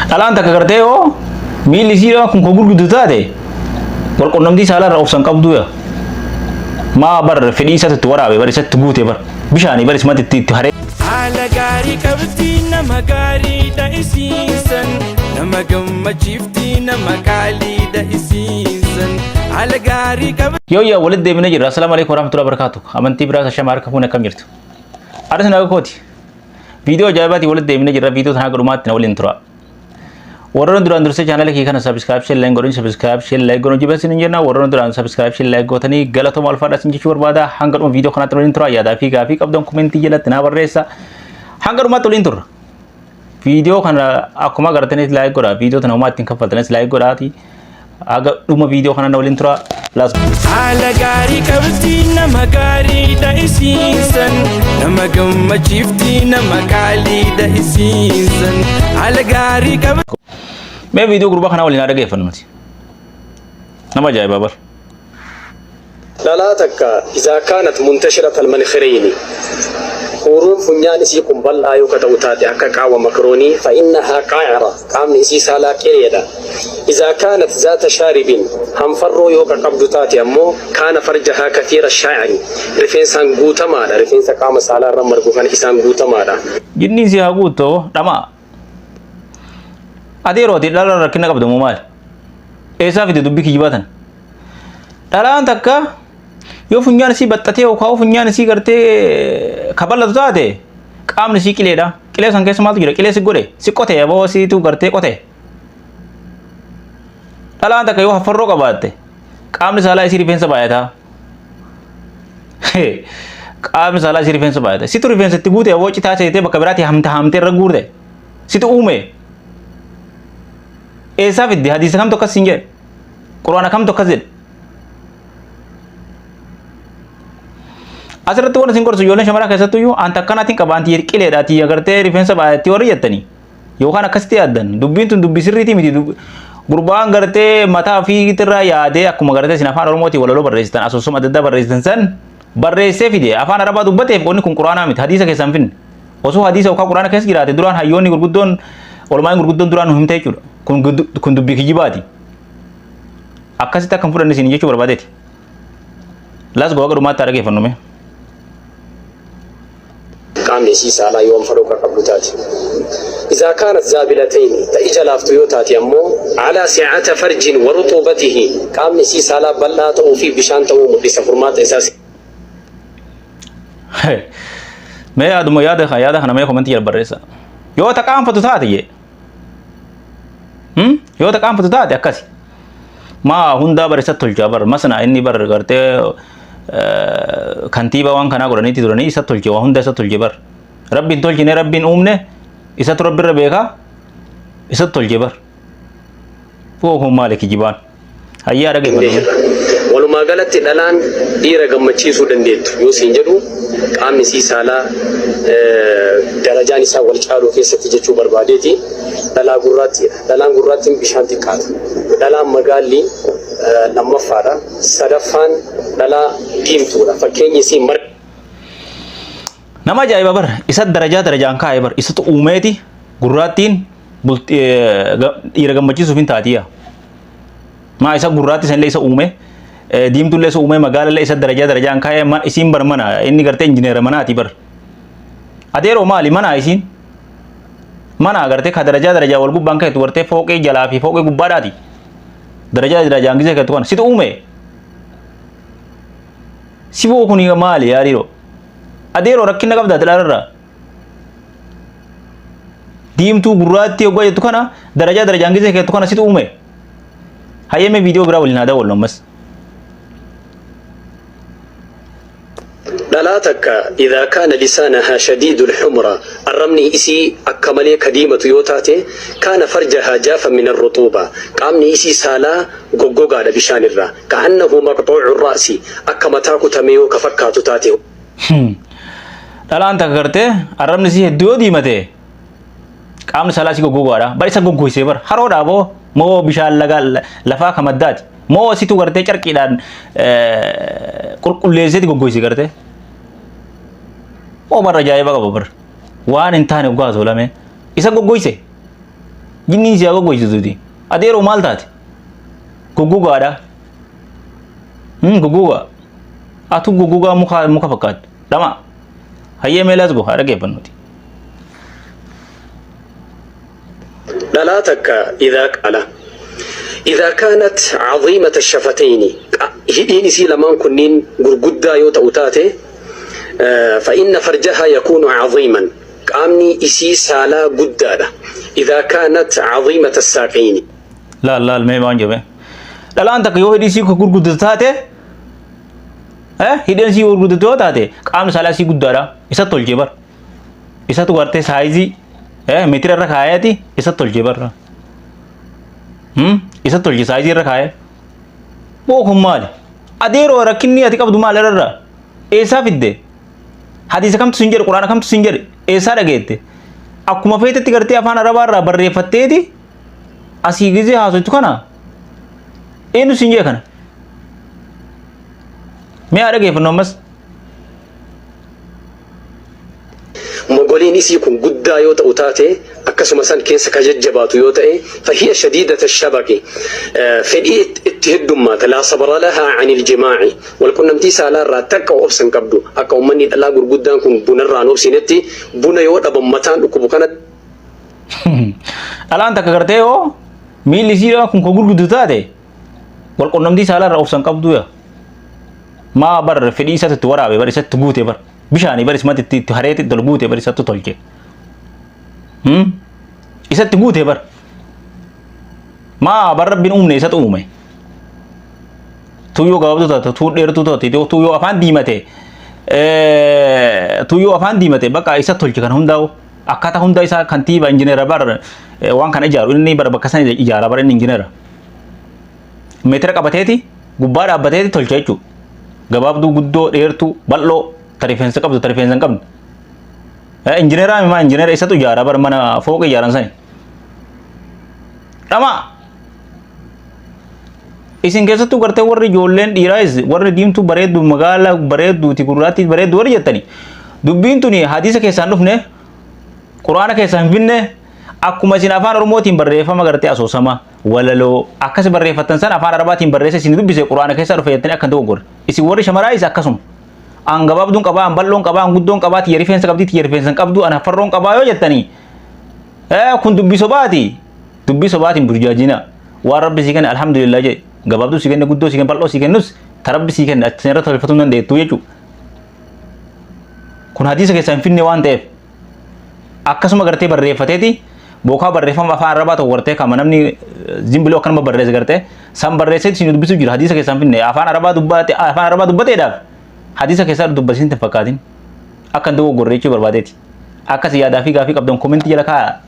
Dhalaan takka gartee yoo miilli isii kun koo gurguddu taate walqunnamtii saalaa irraa obsan qabduu yaa. Maa bar fedhii isatti itti waraabe bar isatti guute bar bishaanii bar isumatti itti itti haree. Haala gaarii qabdi nama gaariidha isiinsan nama gammachiifti nama qaaliidha isiinsan haala gaarii qabdi. Yoo yaa walitti deebinee jirra. Assalaamu alaikum warahmatullahi wabarakatuh. Amantii biraa shama harka fuune akkam jirtu? Aris naga kooti. Viidiyoo ajaa'ibaatiin walitti deebinee jirra. Viidiyoo tanaa godhumaatti na waliin tura. Warroonni duraan dursee chaanala kee kana subscribe share like godhuun subscribe share like godhuun jibba isin jenna. Warroonni duraan subscribe share like gootanii galatoomaa ulfaadhaa isin jechuu barbaada. Hanga dhuma viidiyoo kanaatti waliin tura. Yaadaa fi gaafii qabdan komentii jalatti naa barreessa. Hanga dhumaatti waliin turra. Viidiyoo kana akkuma agartanitti like godhaa. Viidiyoo tana homaa ittiin kaffaltanis like godhaati. Haga dhuma viidiyoo kana na waliin tura. Let's go. Haala gaarii qabdi nama gaariidha isiinsan nama gammachiifti nama qaaliidha isiinsan haala gaarii qabdi. Mee viidiyoo gurbaa kanaa waliin haa dhaggeeffannu nuti. Nama ajaa'ibaa bar. Dhalaa takka izaa kaanat muntashiratal mankhireyni huuruun funyaan isii kun bal'aa yoo ka ta'u taate akka qaawwa makroonii fa innahaa qaa'ira qaamni isii saalaa qileedha. Izaa kaanat zaata shaaribin hanfarroo yoo ka qabdu taate ammoo kaana farjahaa kathiira shaa'ri rifeensaan guutamaadha rifeensa qaama saalaa irra margu kana isaan guutamaadha. Jinniin si haa guuttu dhamaa. Ati yeroo ati dhala rakkina qabdu moo maali? Eessaa fide dubbii kijibaa tana? Dhalaan takka yoo funyaan isii baxxatee yookaan funyaan isii gartee kabal'atu taate qaamni isii qileedha. Qilee san keessa maaltu jira? Qilee si godhe si qote aboo siitu gartee qote. Dhalaan takka yoo haffarroo qabaatte qaamni saalaa isii rifeensa baay'ataa. Qaamni saalaa isii rifeensa baay'ata. Situ rifeensa itti guute aboo citaa seetee bakka biraatti hamta hamtee irra guurte. Situ uume. Eessaa fidde hadiisa kamtu akkas siin jedhe? Qur'aana kamtu akkas jedhe? Asirratti waan isin gorsu ijoolleen shamaraa keessattuu iyyuu anta akkanaatiin qaba anti qileedha ati agartee rifeensa baay'atti warri jettanii yookaan akkasitti yaaddan dubbiin tun dubbii sirriitii miti gurbaan gartee mataa ofiitirraa yaadee akkuma gartee isin afaan oromootiin walaloo barreessitan asoosama adda addaa barreessitan san barreessee fide afaan arabaa dubbateef qonni kun quraanaa miti hadiisa keessaa hin finne. Osoo hadiisa yookaan quraana keessa jiraate duraan hayyoonni gurguddoon olmaa'in gurguddoon duraan nu himte jechuudha. Kun kun dubbii kijibaati. Akkasitti akka hin fudhanne isin jechuu barbaadeeti. Las gowaa dhumaatti haa dhaggeeffannu mee. Qaamni isii saalaa yoo anfaroo ka qabdu taate. Izaa kaanat zaabilatayni ta ija laaftu yoo taate ammoo alaa si'ata farjin wa ruxuubatihi qaamni isii saalaa bal'aa ta'uu fi bishaan ta'uu mul'isa furmaata isaa Mee yaaduma yaada kana yaada kana mee komentii jala barreessa. Yoo ta qaanfatu taate jee. Hmm? Yoo ta qaanfatu taate akkasi. Maa hundaa bar isa tolchaa bar masna inni bar gartee kantiibaa waan kanaa godhaniitti turanii isa tolche waa hunda isa tolche bar. Rabbiin tolchine rabbiin uumne isatu rabbirra beekaa isa tolche bar. Koo kun maali kijibaan? Hayyaa dhaggeeffadhu. Jirra. Walumaa galatti dhalaan dhiira gammachiisuu dandeettu yoo siin jedhu qaamni isii saalaa darajaan isaa wal caaluu keessatti jechuu barbaadeeti. Dhalaa gurraattiidha. Dhalaan gurraattiin bishaan xiqqaata. Dhalaan magaalli lammaffaadha. Sadaffaan dhalaa diimtuudha. Fakkeenyi isii mar. Nama ajaa'iba bar isa darajaa darajaan kaa'e bar isatu uumeeti gurraattiin dhiira gammachiisuuf hin taatiya. Maa isa gurraatti sanillee isa uume diimtuullee isa uume magaalallee isa darajaa darajaan kaa'e isiin bar mana inni gartee injineera manaati bar. Adeeroo maali mana isiin? Mana gartee ka darajaa darajaa wal gubbaan ka'etu gartee fooqee jalaa fi fooqee gubbaadhaati. Darajaa darajaan gisee ka'etu kana situ uume. Siboo kun maali yaa dhiiroo? Adeeroo rakkina qabdaa xilaararraa. Diimtuu gurraattii hoggaa jettu kana darajaa darajaan gisee keettu kana situ uume. Hayyame viidiyoo biraa waliin haa daawwannu ammas. Dhalaa takka idhaa kaana lisaanahaa shadiidul humra arrabni isii akka malee ka diimatu yoo taate kaana farjahaa jaafan minal ruxuuba qaamni isii saalaa goggogaadha bishaan irraa ka'annahu maqxuucu ra'si akka mataa kutame yoo ka fakkaatu taate. Dhalaan takka gartee arrabni isii hedduu yoo diimate qaamni saalaa isii goggogaadha. Bar isa goggoysee bar haroodhaa boo moo bishaan lagaa lafaa ka maddaati. Moo situ gartee carqiidhaan qulqulleesseeti goggoyse gartee. Moo barra ajaa'iba qaba bar. Waan hin taane dhugaa tolame. Isa goggoyse. Jinniin si haa goggoysituuti. Adeeroo maal taate? Goggogaadha. Goggogaa. Atu goggogaa muka muka fakkaattu. Dhama. Hayyee mee let's go haa dhaggeeffannuti. Dhalaa takka idhaa qaala Idhaa kaanat caziimata shafatayni hidhiin isii lamaan kunniin gurguddaa yoo ta'u taate fa inna farjahaa yakuunu caziiman qaamni isii saalaa guddaadha Idhaa kaanat caziimata saaqayni. Laal laal mee waan jedhame. Dhalaan takka yoo hidhii isii gurguddatu taate hidheen isii gurguddatu yoo taate qaamni saalaa isii guddaadha. Isa tolchee bar. Isatu gartee saayizii meetira irra kaayeeti isa tolchee bar. Isa tolche saayizii irra kaayee. Boo kun maali? Adeeroo rakkinni ati qabdu maal irra? Eessaa fidde? Hadiisa kamtu sin jedhe? Quraana kamtu sin jedhe? Eessaa dhageette? Akkuma feetetti gartee afaan arabaa irraa barreeffatteeti asii gizee haasoftu kana eenyu sin jedhe kana? Mee haa dhageeffannu ammas. Mogoliin isii kun guddaa yoo ta'u taate, akkasuma san keessa ka jajjabaatu yoo ta'e, fahiya shadiidata shabaqi, fedhii itti heddummaata, laa sabra lahaa anil jimaa'i, wal qunnamtii saalaa irraa takka obsa hin qabdu, akka ummanni dhalaa gurguddaan kun buna irraa hin obsinetti, buna yoo dhaban mataan dhukkubu kana. Dhalaan takka gartee yoo miilli isii kun ka gurguddu taate wal qunnamtii saalaa irraa obsa hin qabdu yaa. Maa bar fedhii isatti itti waraabe bar isatti guute bar bishaanii bar isumatti itti itti hareeti itti ol guute bar isatti tolche. Isatti guute bar. Maa bar rabbiin uumne isatu uume. Tuyyoo gabaabduu taate tuu dheertuu taate tuyyoo afaan diimate tuyyoo afaan diimate bakka isa tolche kan hundaa'u akkaataa hunda isaa kantiiba injineera bar waan kana ijaaru inni bar bakka sana ijaara bar inni injineera. Meetira qabateeti gubbaa dhaabbateeti tolcha jechuudha. Gabaabduu guddoo dheertuu bal'oo ta rifeensa qabdu ta rifeensa hin qabne. Injineeraa maa injineera isatu ijaara bar mana fooqa ijaaran sani. Dhamaa. Isin keessattuu gartee warri ijoolleen dhiiraayis warri diimtuu bareeddu magaala bareedduuti gurraattii bareeddu warri jettani. Dubbiin tuni hadiisa keessaan dhufne quraana keessaan hin finne akkuma isin afaan oromootiin barreeffama gartee asoosama walaloo akkas barreeffattan san afaan arabaatiin barreessa isin dubbise quraana keessaa dhufe jettanii akka hin dogoggorre. Isin warri shamaraayis akkasuma. An gabaabduun qabaa, an bal'oon qabaa, an guddoon qabaa, tiyya rifeensa qabdii, tiyya rifeensa hin qabdu, an farroon qabaa yoo jettanii kun dubbii sobaati. Dubbii sobaatiin burjaajina. Waan rabbi sii kenne alhamdulillah jedhe. Gabaabduu sii kenne, guddoo sii kenne, bal'oo sii kennus ta rabbi sii kenne achi irra tolfatuu hin dandeettu jechuudha. Kun hadiisa keessaa hin finne waan ta'eef. Akkasuma gartee barreeffateeti bookaa barreeffama afaan arabaa tokko gartee kama namni zimbiloo akkanuma barreesse gartee san barreesseeti isin dubbisuu jira hadiisa keessaa hin finne afaan arabaa dubbate afaan arabaa dubbateedhaaf hadiisa keessaa dubbasiin hin fakkaatin akka hin dogoggorre jechuu barbaadeeti. Akkas yaadaa fi gaafii qabdan komentii jala kaa'a.